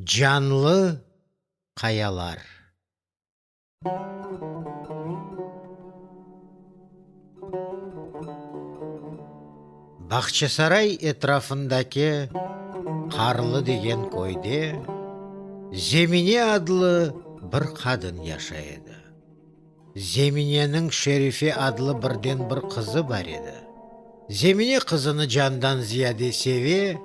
Canlı qayalar. Bağçasaray etrafındaki Qarlı degen köyde Zemine adlı bir qadın yaşay edi. Zemineniñ Şerife adlı birden-bir qızı bar edi. Zemine qızını candan ziyade seve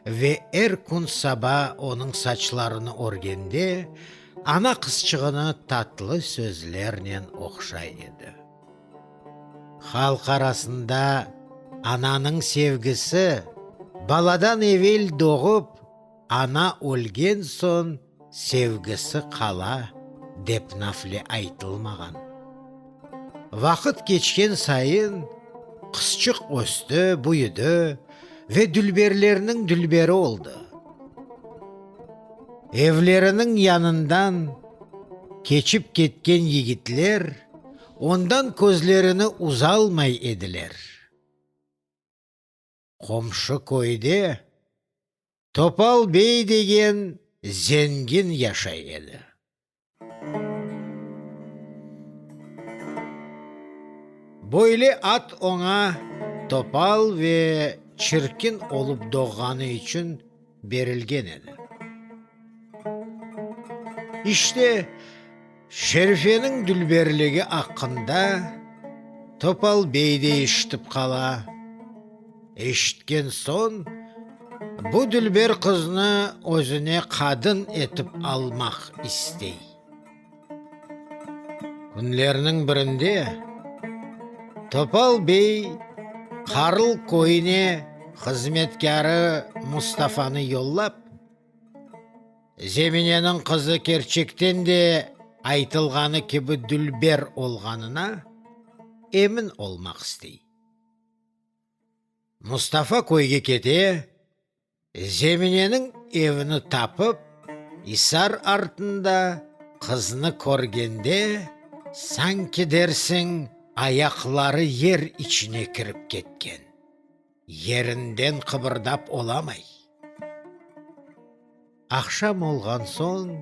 ve er kün saba onıñ saçlarını örgende, ana qızçığını tatlı sözlernen ohşay edi. Halq arasında ananıñ sevgisi baladan evel doğıp, ana ölgen soñ sevgisi qala, dep nafle aytılmağan. Vaqıt keçken sayın, qızçıq östi, büyüdi ve dülberlerniñ dülberi oldı. Evleriniñ yanından keçip ketken yigitler ondan közlerini uzalmay ediler. Qomşu köyde Topal bey degen zengin yaşay edi. Böyle ad oña topal ve çirkin olıp doğğanı içün berilgen edi. İşte, Şerifeniñ dülberligi aqqında Topal bey de eşitip qala. Eşitken soñ, bu dülber qıznı özüne qadın etip almaq istey. Künlerniñ birinde Topal bey Qarıl köyüne hızmetkârı Mustafanı yollap, Zemineniñ qızı kerçekten de aytılğanı kibi dülber olğanına emin olmaq istey. Mustafa köyge kete, Zemineniñ evini tapıp, isar artında qıznı körgende, sanki dersiñ ayaqları yer içine kirip ketken, yerinden qıbırdap olamay. Aqşam olğan soñ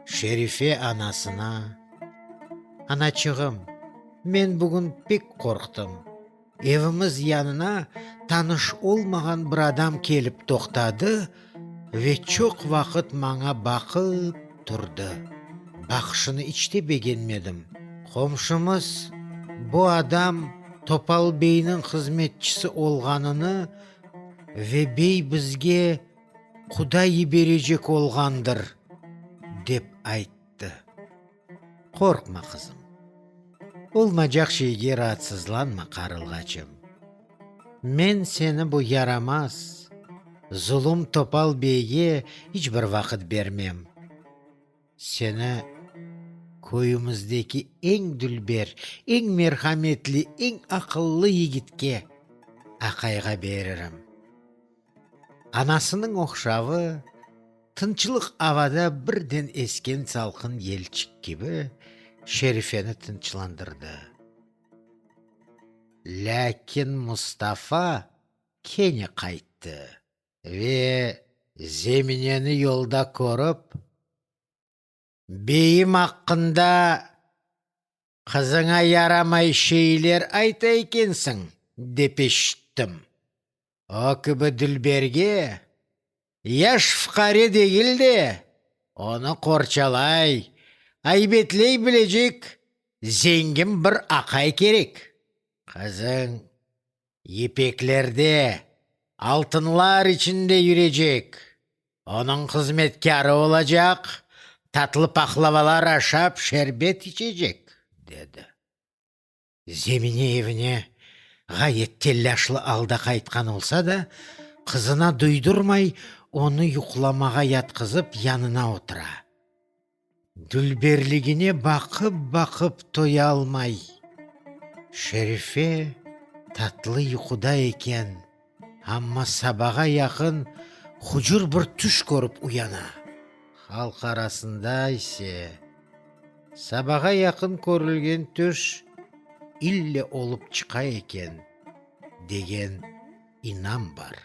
Şerife anasına, Anaçığım, men bugün pek qorqtım. Evimiz yanına tanış olmağan bir adam kelip toqtadı ve çoq vaqıt maña baqıp turdı. Baqışını iç te begenmedim. Qomşumız bu adam Topal beyniñ hızmetçisi olğanını ve bey bizge Quda yiberecek olğandır, dep ayttı. Qorqma, qızım. Olmacaq şeyge raatsızlanma, qarılğaçım. Men seni bu yaramaz, zulum Topal beyge iç bir vaqıt bermem. Seni köyümizdeki eñ dülber, eñ merhametli, eñ aqıllı yigitke, aqayğa beririm. Anasınıñ ohşavı, tınçlıq avada birden esken salqın yelçik kibi, Şerifeni tınçlandırdı. Lâkin Mustafa kene qayttı ve Zemineni yolda körip, Beyim aqqında qızıña yaramay şeyler ayta ekensiñ, dep eşittim. O kibi dülberge yaş fuqare degil de, onı qorçalay, aybetley bilecek zengin bir aqay kerek. Qızıñ Yipeklerde, altınlar içinde yürecek, onıñ hızmetkârı olacaq, tatlı paqlavalar aşap, şerbet içecek, dedi. Zemine evine ğayet tellâşlı alda qaytqan olsa da, qızına duydurmay, onı yuqlamağa yatqızıp, yanına otura. Dülberligine baqıp-baqıp toyalmay. Şerife tatlı yuquda eken, amma sabağa yaqın hucur bir tüş körip uyana. Halq arasında ise, sabağa yaqın körülgen tüş ille olıp çıqa eken, degen inam bar.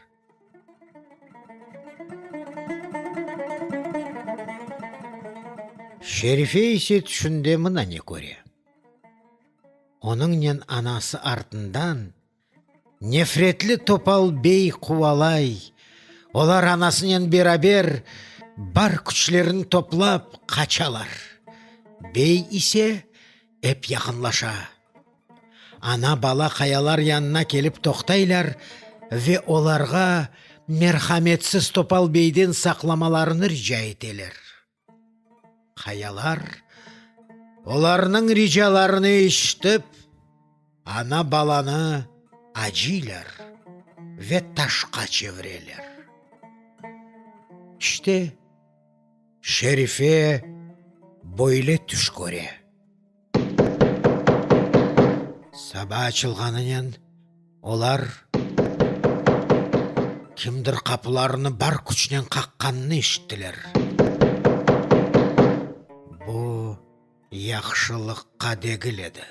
Şerife ise tüşünde mına ne köre. Onıñnen anası artından nefretli Topal bey quvalay, olar anasınen beraber bar küçlerini toplap qaçalar. Bey ise ep yaqınlaşa. Ana-bala qayalar yanına kelip toqtaylar ve olarğa merhametsiz Topal beyden saqlamalarını rica eteler. Qayalar olarnıñ ricalarını eşitip, ana-balanı acıylar ve taşqa çevireler. İşte, Şerife böyle tüş köre. Saba açılğanınen olar kimdir qapularını bar küçnen qaqqanını eşittiler. Bu yahşılıqqa degil edi.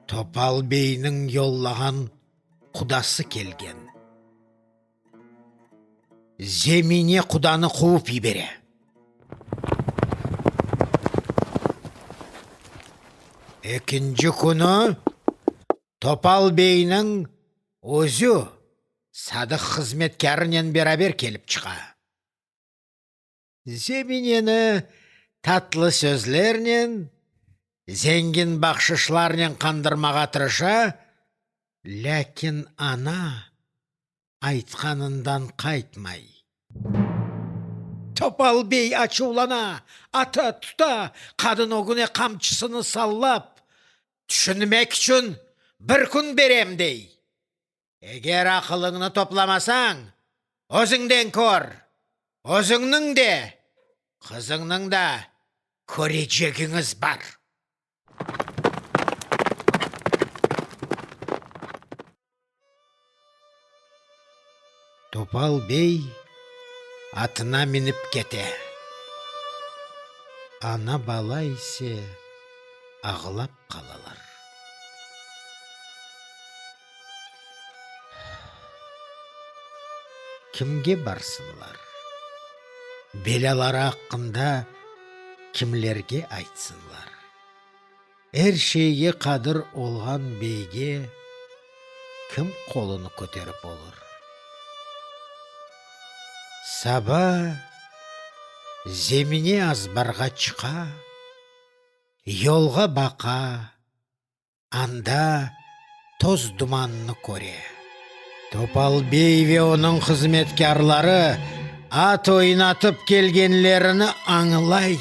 Topal beyniñ yollağan qudası kelgen. Zemine qudanı quvıp yibere. Ekinci künü Topal beyniñ özü sadıq hızmetkârınen beraber kelip çıqa. Zemineni tatlı sözlernen, zengin bahşışlarnen qandırmağa tırışa, lâkin ana aytqanından qaytmay. Topal bey açuvlana, ata, tuta, qadın ögüne qamçısını sallap, Tüşünmek içün bir kün berem, dey. Eger aqılıñnı toplamasañ, özüñden kör, özüñniñ de, qızıñnıñ da körecegiñiz bar. Topal bey atına minip kete. Ana-bala ise ağlap qalalar. Kimge barsınlar? Belâları aqqında kimlerge aytsınlar? Er şeyge qadir olğan beyge kim qolunı köterip olur? Saba Zemine azbarğa çıqa, yolğa baqa, Anda toz-dumannı köre. Topal bey ve onıñ hızmetkârları at oynatıp kelgenlerini añlay.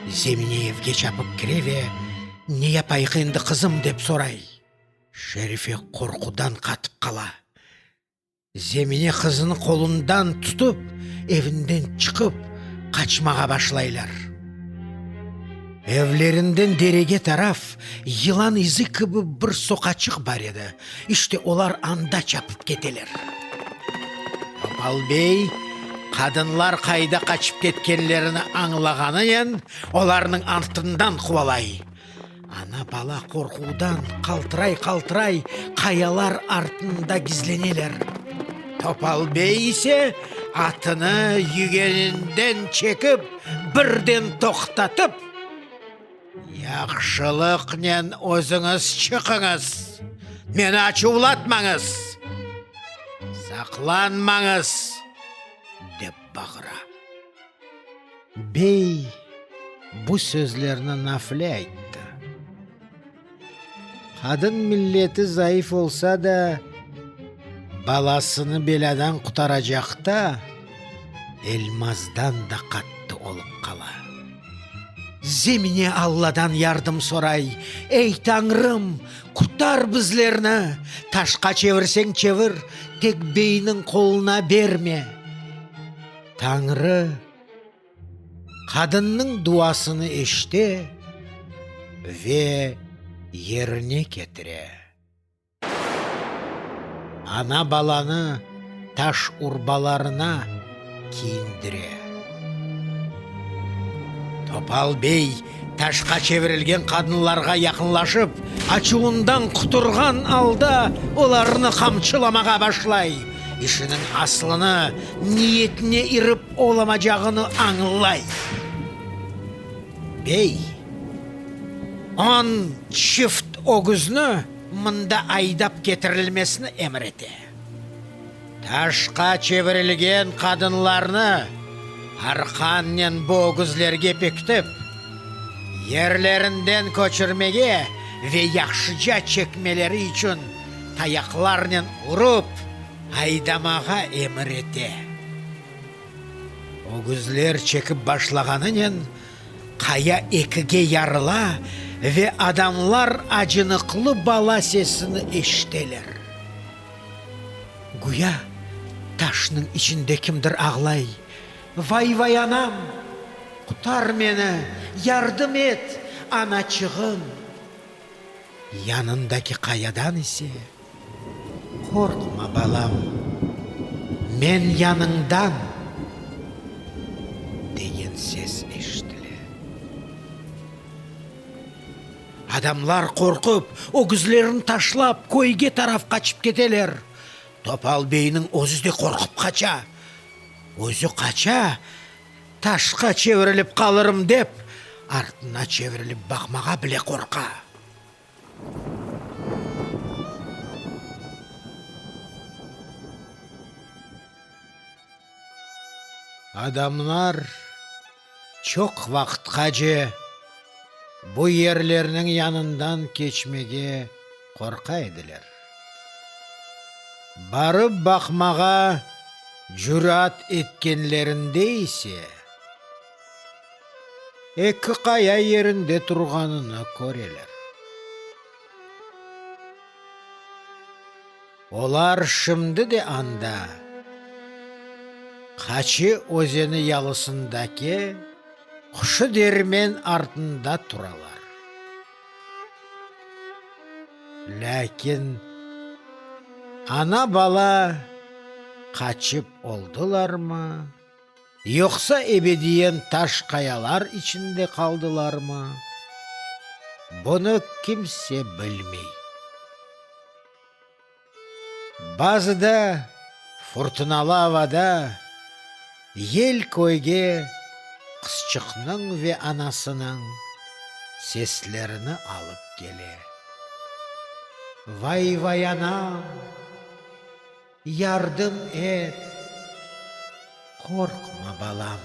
Zemine evge çapıp kire ve, Ne yapayıq endi, qızım? dep soray. Şerife qorqudan qatıp qala. Zemine qızını qolundan tutıp, evinden çıqıp, qaçmağa başlaylar. Evlerinden derege taraf yılan izi kibi bir soqaçıq bar edi, işte olar anda çapıp keteler. Topal bey qadınlar qayda qaçıp ketkenlerini añlağanınen, olarnıñ artından quvalay. Ana-bala qorquvdan qaltıray-qaltıray qayalar artında gizleneler. Topal bey ise atını yügeninden çekip, birden toqtatıp, Yahşılıqnen özüñiz çıqıñız, meni açuvlatmañız, saqlanmañız, dep bağıra. Bey bu sözlerni nafile ayttı. Qadın milleti zayıf olsa da, balasını belâdan qutaracaqta elmazdan da qattı olıp qala. Zemine Alladan yardım soray, Ey, Tañrım, qutar bizlerni, taşqa çevirseñ çevir, tek beyniñ qoluna berme. Tañrı qadınnıñ duasını eşite ve yerine ketire. Ana balanı taş urbalarına kiyindire. Topal bey taşqa çevirilgen qadınlarğa yaqınlaşıp, açuvından quturğan alda olarnı qamçılamağa başlay. İşiniñ aslını, niyetine irip olamacağını añlay. Bey, on çift ögüzni mında aydap ketirilmesini emir ete. Taşqa çevirilgen qadınlarnı arqannen bu ögüzlerge pekitip, yerlerinden köçürmege ve yahşıca çekmeleri içün tayaqlarnen urıp aydamağa emir ete. Ögüzler çekip başlağanınen, qaya ekige yarıla ve adamlar acınıqlı bala sesini eşiteler. Güya taşnıñ içinde kimdir ağlay, Vay-vay anam, qutar meni, yardım et, anaçığım! Yanındaki qayadan ise, Qorqma, balam, men yanıñdam, degen ses eşitile. Adamlar qorqıp, ögüzlerini taşlap, köyge taraf qaçıp keteler. Topal beyniñ özü de qorqıp qaça. Özü qaça, taşqa çevirilip qalırım dep, artına çevirilip baqmağa bile qorqa. Adamlar çoq vaqıtqace bu yerlerniñ yanından keçmege qorqa ediler. Barıp baqmağa cürat etkenlerinde ise, eki qaya yerinde turğanını köreler. Olar şimdi de anda, Qaçı özeni yalısındaki Quşı dermen artında turalar. Lâkin ana-bala qaçıp oldılarmı, yoqsa ebediyen taş qayalar içinde qaldılarmı, bunı kimse bilmey. Bazıda furtunalı avada yel köyge qızçıqnıñ ve anasınıñ seslerini alıp kele. Vay-vay anam, yardım et! Qorqma, balam!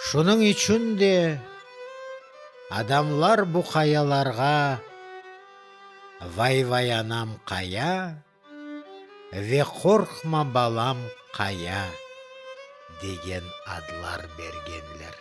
Şunıñ içün de adamlar bu qayalarğa Vay-vay-anam qaya ve Qorqma, balam, qaya degen adlar bergenler.